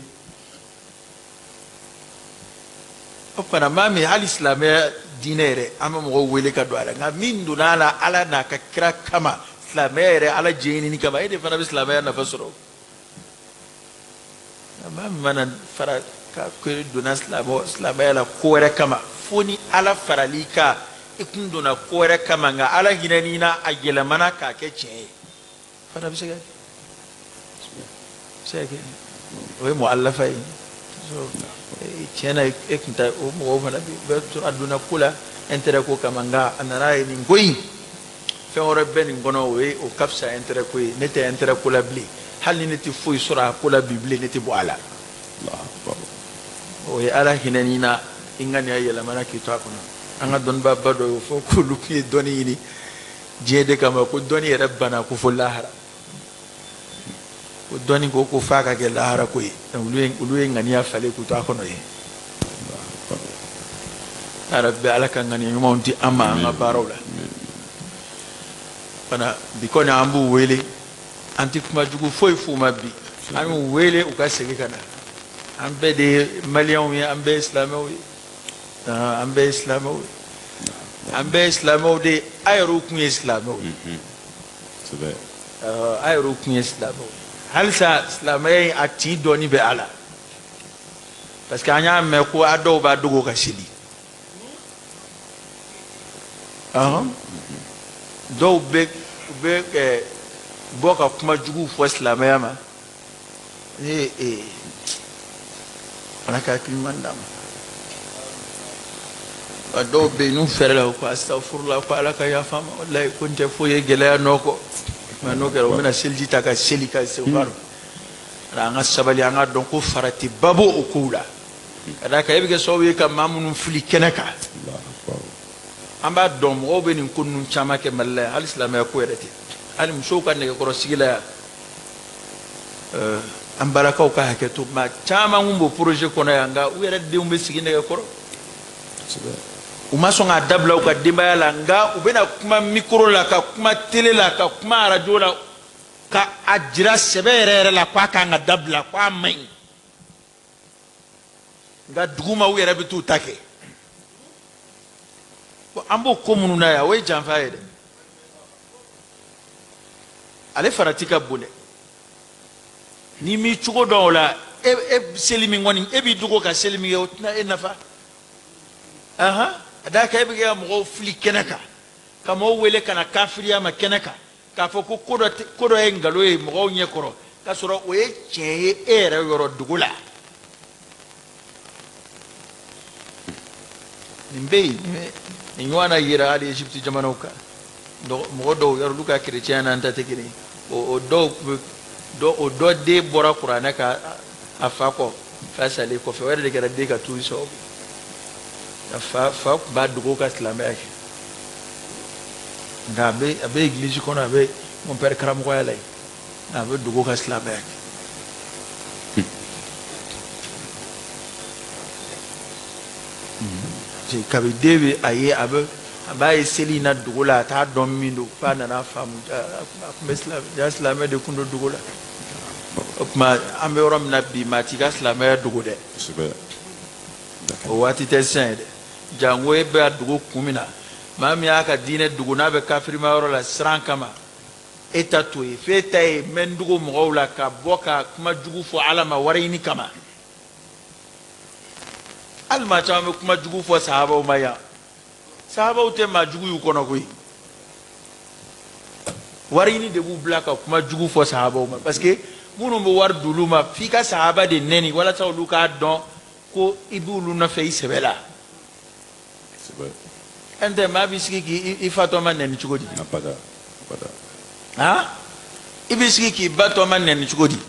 O fana maa min hali silamɛya diinɛ yɛrɛ, an bɛ mɔgɔw wele ka don a la, nka min donna a la Ala n'a ka kira kama, silamɛya yɛrɛ Ala diɲɛ ɲini kama, e de fana bɛ silamɛya nafa sɔrɔ. Maa min mana fara ka ko donna silamɛya la ko wɛrɛ kama, fo ni Ala faral'i kan, i kun donna ko wɛrɛ kama, nka Ala hinɛn'i na, a yɛlɛmana k'a kɛ tiɲɛ ye, fana bɛ se ka kɛ. Se ka kɛ. O ye mu'allafa ye. Tiɲɛ na e kun ta o mɔgɔw fana bɛ sɔrɔ a donna ko la intérêt ko kama, nka a nana ye nin ko in fɛn wɛrɛ bɛ nin kɔnɔ, o ye o ka fisa intérêt ko ye. Ne tɛ intérêt ko la bilen, hali ni ne tɛ foyi sɔrɔ a ko la bi bilen, ne tɛ bɔ a la. O ye Ala hinɛ n'i na, i ŋaniya yɛlɛmana k'i to a kɔnɔ. An ka dɔnnibaaba dɔ y'o fɔ k'olu tun ye dɔnni ɲini diɲɛ de kama, ko dɔnni yɛrɛ banna ko fo lahara. Ko dɔnni ko f'a ka kɛ lahara ko ye. Olu ye ŋaniya falen k'u to a kɔnɔ ye. Yarabi Ala ka ŋaniya ɲumanw di an ma an ka baaraw la. Fana bi kɔni an b'u wele, an tɛ kuma jugu foyi f'u ma bi. An y'u wele u ka segin ka na. An bɛɛ de ye maliyɛnw ye, an bɛɛ ye silamɛw ye. An bɛɛ ye silamɛw ye. An bɛɛ ye silamɛw de ye. A yɛrɛw kun ye silamɛw ye. A yɛrɛw kun ye silamɛw ye. Halisa silamɛya in a tin dɔɔni bɛ a la. Parce que an y'a mɛn ko a dɔw b'a dogo ka seli. Dɔw bɛ bɔ ka kuma jugu fɔ silamɛya ma. Ala ka hakili ɲuman d'an ma. Dɔw bɛ yen n'u fɛrɛ la ko astafurula, ko Ala ka yafa ma, walayi ko n tɛ foyi ye gɛlɛya nɔ kɔ. Nka n'o kɛra u bɛna seliji ta ka seli ka istighfar. An ka sabali, an ka dɔn ko faratiba b'o o kow la. Ka d'a kan e bɛ kɛ sababu ye ka maa minnu fili kɛnɛ kan. An b'a dɔn mɔgɔw bɛ nin ko ninnu caman kɛ Mali la yan, hali silamɛya ko yɛrɛ tɛ, hali musow ka nɛgɛkɔrɔsigi la yan. An balakaw ka hakɛ to, maa caman kun b'o projet kɔnɔ yan, nka u yɛrɛ denw bɛ sigi nɛgɛkɔrɔ. U ma sɔn k'a dabila u ka denbaya la, nka u bɛna kuma micro la, ka kuma télé la, ka kuma arajo la, ka a jira sɛbɛ yɛrɛ yɛrɛ la k'a kan ka dabila, k'a man ɲi. Nka duguma u yɛrɛ bɛ t'u ta kɛ. An b'o ko minnu na yan, o ye janfa ye dɛ. Ale farati ka bon dɛ. N'i m'i cogo dɔn o la, e seli min kɔni, e b'i dogo ka seli min kɛ, o tɛna e nafa. A d'a kan e bɛ kɛ ka mɔgɔw fili kɛnɛ kan, ka mɔgɔw wele ka na kafiriya ma kɛnɛ kan, k'a fɔ ko ko dɔ ye nkalon ye mɔgɔw ɲɛ kɔrɔ, k'a sɔrɔ o ye tiɲɛ ye e yɛrɛ yɔrɔ dogo la. Nin bɛ yen, nin ɲɔgɔn na yira hali Egypte jamanaw kan. Mɔgɔ dɔw yɔrɔ olu ka chrétien n'an ta tɛ kelen ye. O dɔw o dɔ den bɔra kuranɛ kan a fa kɔ, fa salen kɔfɛ, o yɛrɛ de kɛra den ka tuubi sababu ye. A fa tun b'a dogo ka silamɛya kɛ, nka a bɛ église kɔnɔ, a bɛ mon père karamɔgɔya la yen, nka a bɛ dogo ka silamɛya kɛ. Kabi den bɛ a ye, a b'a ye seli in na dogo la, a t'a dɔn min don, f'a nana faamu a tun bɛ silamɛ, silamɛ de kun don dogo la. O tuma an bɛ yɔrɔ min na bi, maa t'i ka silamɛya dogo dɛ. O waati tɛ sisan ye dɛ. Jango e bɛ a dogo kun min na, maa min y'a ka diinɛ dogo n'a bɛ kafirima yɔrɔ la siran kama, e ta t'o ye. F'e ta ye n bɛ n dogo mɔgɔw la ka bɔ ka kuma jugu fɔ Ala ma wari ɲini kama. Hali maa caman bɛ kuma jugu fɔ sahabaw ma yan. Sahabaw tɛ maa jugu y'u kɔnɔ koyi. Wari ɲini de b'u bila ka kuma jugu fɔ sahabaw ma, parce que minnu bɛ wari d'olu ma, f'i ka sahaba de nɛni walasa olu k'a dɔn ko i b'olu nɔfɛ i sɛbɛ la. Ɛn tɛ maa b'i sigi k'i fa tɔ ma nɛni cogo di? Han? I b'i sigi k'i ba tɔ ma nɛni cogo di?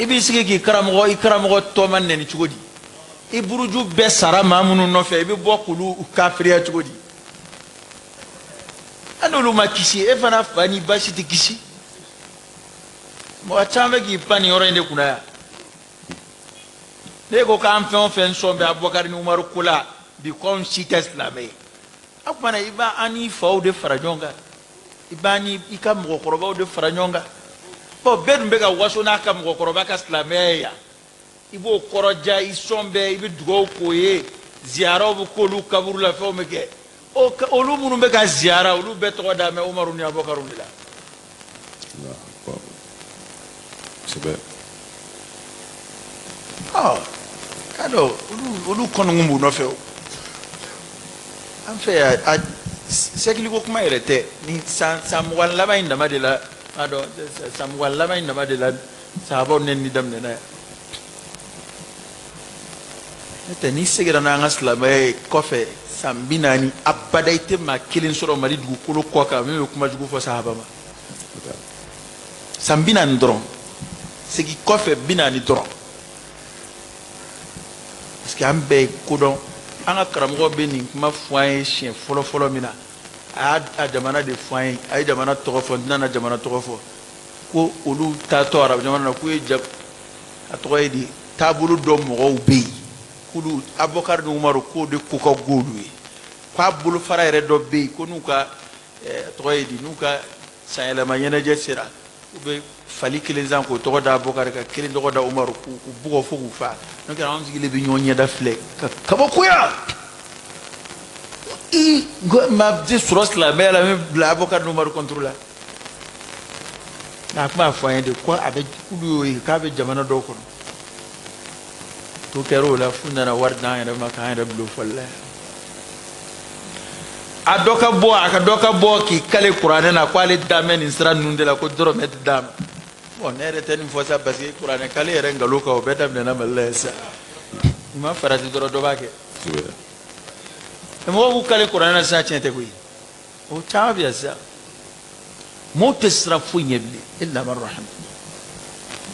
I b'i sigi k'i karamɔgɔ, i karamɔgɔ tɔ ma nɛni cogo di? I buruju bɛɛ sara maa minnu nɔfɛ, i bɛ bɔ k'olu kafiriya cogo di? Hali n'olu ma kisi, e fana fa ni ba si tɛ kisi. Mɔgɔ caman bɛ k'i pan nin yɔrɔ in de kunna yan. Ne ko k'an fɛn o fɛn sɔn bɛ Abubakari ni Umaru ko la bi, k'anw si tɛ silamɛ ye. O tuma na i b'an n'i faw de fara ɲɔgɔn kan, i b'an ni i ka mɔgɔkɔrɔbaw de fara ɲɔgɔn kan. Bon, bɛɛ dun bɛ ka waso n'a ka mɔgɔkɔrɔba ka silamɛya ye yan. I b'o kɔrɔja, i sɔn bɛɛ, i bɛ dugawu k'o ye, ziyaraw bɛ k'olu kaburu la, fɛnw bɛ kɛ. Olu minnu bɛ ka ziyara, olu bɛɛ tɔgɔ da mɛ Umaru ni Abubakari de la. Ɔ, k'a dɔn olu kɔni kun b'u nɔfɛ o. An fɛ yan, a sɛgili ko kuma yɛrɛ tɛ. Ni san 20 laban in dama de la, a dɔn san 20 laban in dama de la, sahabaw nɛni daminɛna yan. N'o tɛ n'i seginna n'an ka silamɛya ye kɔfɛ san 40, abada i tɛ maa kelen sɔrɔ Mali dugukolo kɔ kan min bɛ kuma jugu fɔ sahaba ma. San 40 dɔrɔn, segin kɔfɛ 40 dɔrɔn. Parce que an bɛɛ ye kodɔn. An ka karamɔgɔ bɛ nin kuma fɔ an ye siɲɛ fɔlɔ fɔlɔ min na, a y'a jamana de fɔ an ye, a ye jamana tɔgɔ fɔ, n tɛna na jamana tɔgɔ fɔ, ko olu taatɔ arabu jamana na, k'u ye a tɔgɔ ye di, taabolo dɔ mɔgɔw bɛ yen, k'olu Abubakari ni Umaru k'o de ko ka go olu ye, k'a bolofara yɛrɛ dɔ bɛ yen, ko n'u ka a tɔgɔ ye di, n'u ka sanyɛlɛma ɲɛnajɛ sera, u bɛ fali kelen san k'o tɔgɔ da Abubakari kan, kelen tɔgɔ da Umaru, k'u bugɔ fo k'u fa. N'o kɛra anw sigilen bɛ ɲɔgɔn ɲɛda filɛ ka kabakoya. I maa tɛ sɔrɔ silamɛya la min bila Abubakari ni Umaru contre la. Nka a tun b'a fɔ an ye de ko a bɛ k'olu y'o ye k'a bɛ jamana dɔw kɔnɔ. To kɛra o la f'u nana wari d'an yɛrɛ ma k'an yɛrɛ bila o fɔli la. A dɔ ka bɔ, a ka dɔ ka bɔ k'i kale kuranɛ na k'ale da mɛn nin sira ninnu de la, ko dɔrɔmɛ tɛ d'a ma. Bon, ne yɛrɛ tɛ nin fɔ sa, parce que kuranɛ kale yɛrɛ nkalon kan, o bɛɛ daminɛna Mali la yan sisan. I ma farati dɔrɔn dɔ b'a kɛ. Mɔgɔw b'u kale kuranɛ na sisan, tiɲɛ tɛ koyi. O caman bɛ yan sisan. Maaw tɛ siran foyi ɲɛ bilen illa man rahim.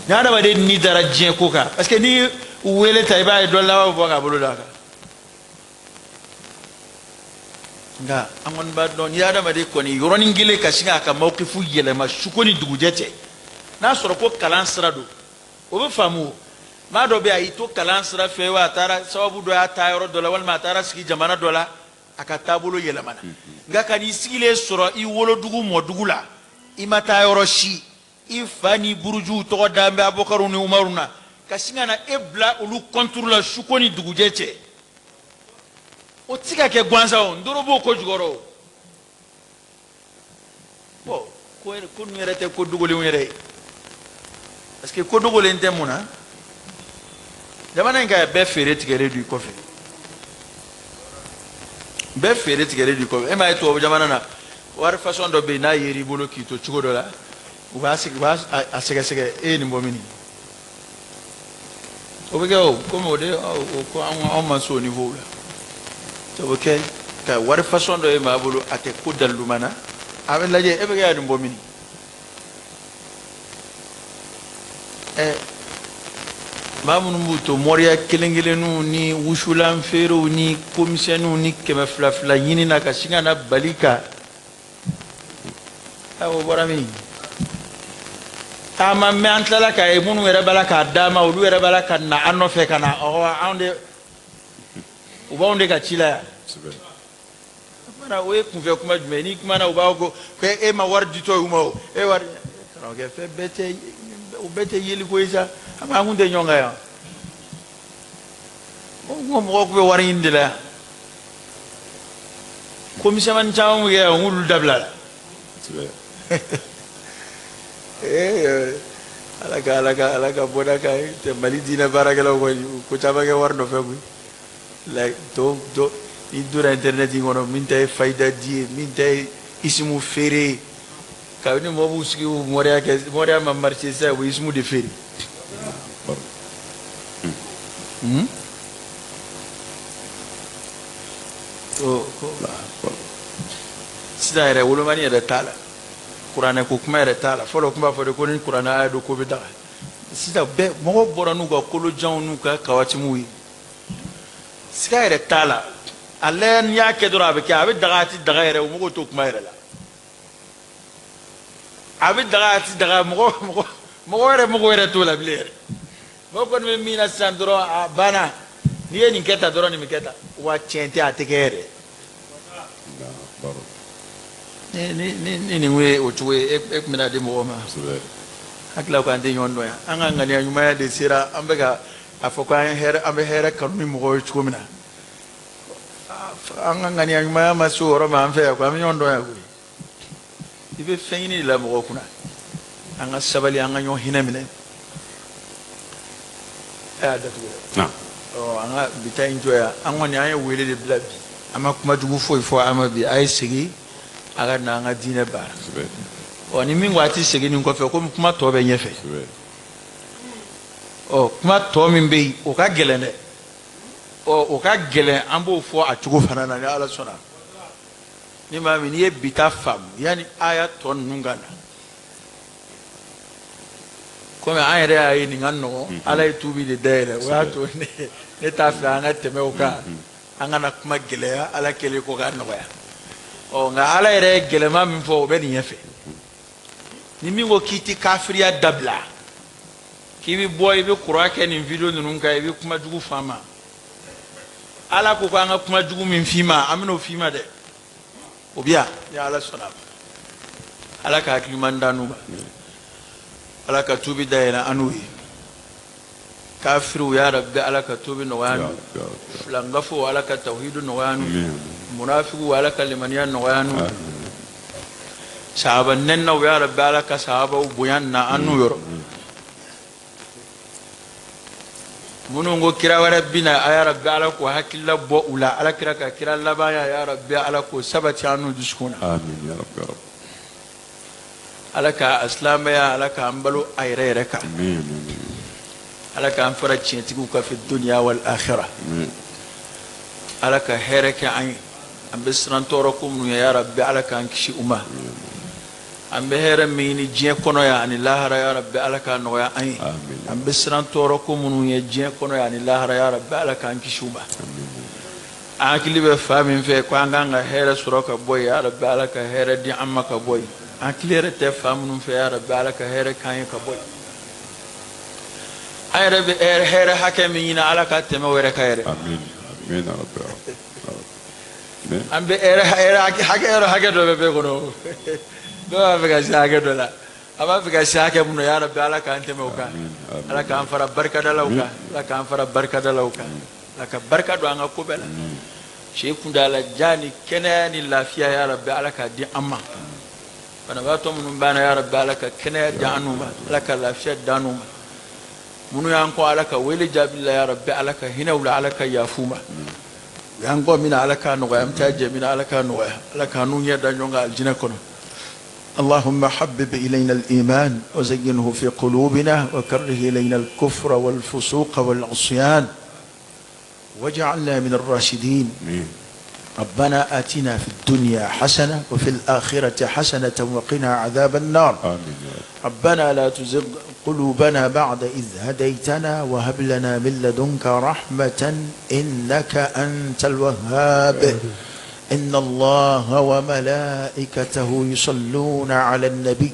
Ni adamaden ni dara diɲɛ ko kan, parce que ni wele ta i b'a ye dɔ laban bɛ bɔ k'a bolo d'a kan. Nka an kɔni b'a dɔn ni adamaden kɔni yɔrɔnin kelen ka sin k'a ka mawkifu yɛlɛma suko ni dugujɛ cɛ, n'a sɔrɔ ko kalan sira don, o bɛ faamu o. Maa dɔ bɛ yen a y'i to kalan sira fɛ wa a taara sababu dɔ y'a taa yɔrɔ dɔ la walima a taara sigi jamana dɔ la, a ka taabolo yɛlɛmana. Nka ka n'i sigilen sɔrɔ i wolodugu mɔdugu la, i ma taa yɔrɔ si, i fa ni burujuw tɔgɔ dalen bɛ Abubakariw ni Umaru na, ka sin ka na e bila olu kɔnturu la suko ni dugujɛ cɛ, o tɛ se ka kɛ gansan o, n doro b'o ko jukɔrɔ o. Bon, ko ninnu yɛrɛ tɛ ko dogolenw yɛrɛ ye, parce que ko dogolen tɛ mun na, jamana in ka bɛɛ feere tigɛlen don i kɔfɛ, bɛɛ feere tigɛlen don i kɔfɛ. E m'a ye tubabu jamana na, wari façon dɔ bɛ yen n'a yer'i bolo k'i to cogo dɔ la, u b'a sɛgɛsɛgɛ e ye nin bɔ min, o bɛ kɛ o komi o de o ko anw ma se o niveau la. O bɛ kɛ ka wari façon dɔ ye maa bolo, a tɛ ko daliluma na, a bɛ lajɛ e bɛ kɛ ka nin bɔ min. Ɛ maa minnu b'u to mɔriya kelen kelenninw ni wusulan feerew ni komisɛnninw ni 200 200 ɲini na ka sin ka na bali ka, o bɔra min? A ma mɛn an tilala k'a ye minnu yɛrɛ b'a la k'a d'a ma, olu yɛrɛ b'a la ka na an nɔfɛ ka na, ɔhɔ anw de, u b'anw de ka ci la yan. O ye kunfɛ kuma jumɛn ye? N'i kumana u b'a fɔ ko e ma wari ditɔ ye u ma o, e wari karamɔgɔkɛ fɛn bɛɛ tɛ, o bɛɛ tɛ yeliko ye sa, an kun tɛ ɲɔgɔn kan yan. O ko mɔgɔw tun bɛ wari ɲini de la yan, ko misɛnmanin caman bɛ kɛ yan, o k'olu dabila la. Ala ka ala ka ala ka bɔda ka tɛ Mali diinɛ baarakɛlaw kɔni ko caman kɛ wari nɔfɛ koyi. La dɔw dɔ n'i donna internet in kɔnɔ, min ta ye fayida di ye, min ta ye isimu feere ye, kabini mɔgɔw b'u sigi u mɔriya kɛ, mɔriya ma marché sisan, u bɛ isimu de feere. Sisan yɛrɛ wolomani yɛrɛ t'a la, kuranɛ ko kuma yɛrɛ t'a la. Fɔlɔ tun b'a fɔ de ko ni kuranɛ aya don ko bɛ daga. Sisan bɛɛ mɔgɔw bɔra n'u ka kolojanw n'u ka kawatimuw ye, siga yɛrɛ t'a la. A lajɛ n'i y'a kɛ dɔrɔn a bɛ kɛ, a bɛ daga a tɛ daga yɛrɛ, o mɔgɔw t'o kuma yɛrɛ la. A bɛ daga a tɛ daga, mɔgɔ mɔgɔ yɛrɛ mɔgɔ yɛrɛ t'o la bilen yɛrɛ. Mɔgɔ kɔni bɛ min na sisan dɔrɔn a banna, n'i ye nin kɛ tan dɔrɔn nin bɛ kɛ tan, wa tiɲɛ tɛ a tɛ kɛ yɛrɛ. Ni ni ni nin ye o cogo ye, e tun bɛna di mɔgɔw ma. Hakili ko an tɛ ɲɔgɔn dɔn yan, an ka ŋaniya ɲumanya de sera an bɛ ka a fɔ ko an ye hɛrɛ, an bɛ hɛrɛ kanu ni mɔgɔw ye cogo min na, an ka ŋaniya ɲumanya ma se o yɔrɔ ma an fɛ yan ko an bɛ ɲɔgɔn dɔn yan koyi. I bɛ fɛn ɲini de la mɔgɔw kunna, an ka sabali, an ka ɲɔgɔn hinɛ minɛ. E y'a datugu dɛ. Ɔ an ka bi ta in jɔ yan, an kɔni an ye wele de bila bi, an ma kuma jugu foyi fɔ an ma bi, a ye segin a ka na an ka diinɛ baara. Ɔ ni min ko a ti segin nin kɔfɛ, komi kuma tɔ bɛ ɲɛfɛ. Ɔ kuma tɔ min bɛ yen o ka gɛlɛn dɛ, ɔ o ka gɛlɛn, an b'o fɔ a cogo fana na ni Ala sɔnna. Ni maa min n'i ye bi ta faamu yanni aya tɔ ninnu ka na, komi an yɛrɛ y'a ye nin ka nɔgɔn, Ala ye tuubi de dayɛlɛ, o y'a to ne t'a fɛ an ka tɛmɛ o kan, an kana kuma gɛlɛya Ala kɛlen ko k'a nɔgɔya. Ɔ nka Ala yɛrɛ ye gɛlɛma min fɔ o bɛ nin ɲɛfɛ. Ni min ko k'i tɛ kafiriya dabila, k'i bɛ bɔ i bɛ kura kɛ nin video ninnu kan, i bɛ kuma jugu fɔ an ma, Ala ko k'an ka kuma jugu min f'i ma, an bɛn'o f'i ma dɛ, o bɛ yan ni Ala sɔnna a ma. Ala ka hakili ɲuman d'an n'u ma, Ala ka tuubi dayɛlɛ an n'u ye. Kafiriw ya Rabbi Ala ka tuubi nɔgɔya an n'u ye, filankafow Ala ka tawhidu nɔgɔya an n'u ye, munafigiw Ala ka limaniya nɔgɔya an n'u ye, sahaba nɛnnaw ya Rabbi Ala ka sahabaw bonya na an n'u yɔrɔ. Minnu ko kira wɛrɛ bɛ na, ya Rabbi Ala k'o hakilila bɔ u la, Ala kira ka kira labanya ya Rabbi Ala k'o sabati an n'u dusukun na. Amin ya Rabbi ya Rabbi. Ala ka silamɛya Ala k'an balo a yɛrɛ yɛrɛ kan. Amin. Ala k'an fara tiɲɛtigiw kan fi dunya wal akhirah. Amin. Ala ka hɛrɛ kɛ an ye, an bɛ siran tɔɔrɔ ko minnu ye ya Rabbi Ala k'an kisi u ma. An bɛ hɛrɛ min ɲini diɲɛ kɔnɔ yan ani lahara, ya Rabbi, Ala k'a nɔgɔya an ye. An bɛ siran tɔɔrɔ ko minnu ye diɲɛ kɔnɔ yan ani lahara, ya Rabbi, Ala k'an kisi u ma. An hakili bɛ fa min fɛ ko an k'an ka hɛrɛ sɔrɔ ka bɔ yen, ya Rabbi, Ala ka hɛrɛ di an ma ka bɔ yen. An hakili yɛrɛ tɛ fa minnu fɛ, ya Rabbi, Ala ka hɛrɛ k'an ye ka bɔ yen. An yɛrɛ bɛ hɛrɛ hakɛ min ɲini, Ala ka tɛmɛ o yɛrɛ kan yɛrɛ. An bɛ hɛrɛ hakɛ yɔrɔ hakɛ dɔ bɛ bɛɛ kɔnɔ, bɛɛ b'a fɛ ka se hakɛ dɔ la. An b'a fɛ ka se hakɛ min na, ya Rabbi, Ala k'an tɛmɛ o kan. Ala k'an fara barikadalaw kan, Ala k'an fara barikadalaw kan, Ala ka barika don an ka ko bɛɛ la. Se kuntaala jan ni kɛnɛya ni lafiya, ya Rabbi, Ala k'a di an ma. Banabaatɔ minnu b'an na, ya Rabbi, Ala ka kɛnɛya di an ma, Ala ka lafiya di an ma. Minnu y'an kɔ, Ala ka wele jaabi la, ya Rabbi, Ala ka hinɛ u la, Ala ka yafu ma. U y'an kɔ min na, Ala k'a nɔgɔya. An bɛ taa jɛ min na, Ala k'a nɔgɔya. Ala k'an n'u ɲɛ da ɲɔgɔn kan alijinɛ kɔnɔ. اللهم حبب إلينا الإيمان وزينه في قلوبنا وكره إلينا الكفر والفسوق والعصيان واجعلنا من الراشدين. ربنا آتنا في الدنيا حسنة وفي الآخرة حسنة وقنا عذاب النار. آمين. ربنا لا تزغ قلوبنا بعد إذ هديتنا وهب لنا من لدنك رحمة إنك أنت الوهاب. إن الله وملائكته يصلون على النبي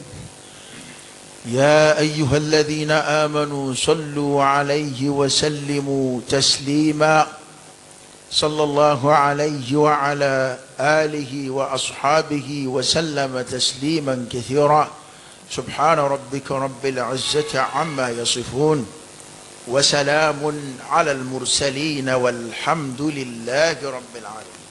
يا أيها الذين آمنوا صلوا عليه وسلموا تسليما. صلى الله عليه وعلى آله وأصحابه وسلم تسليما كثيرا. سبحان ربك رب العزة عما يصفون وسلام على المرسلين والحمد لله رب العالمين.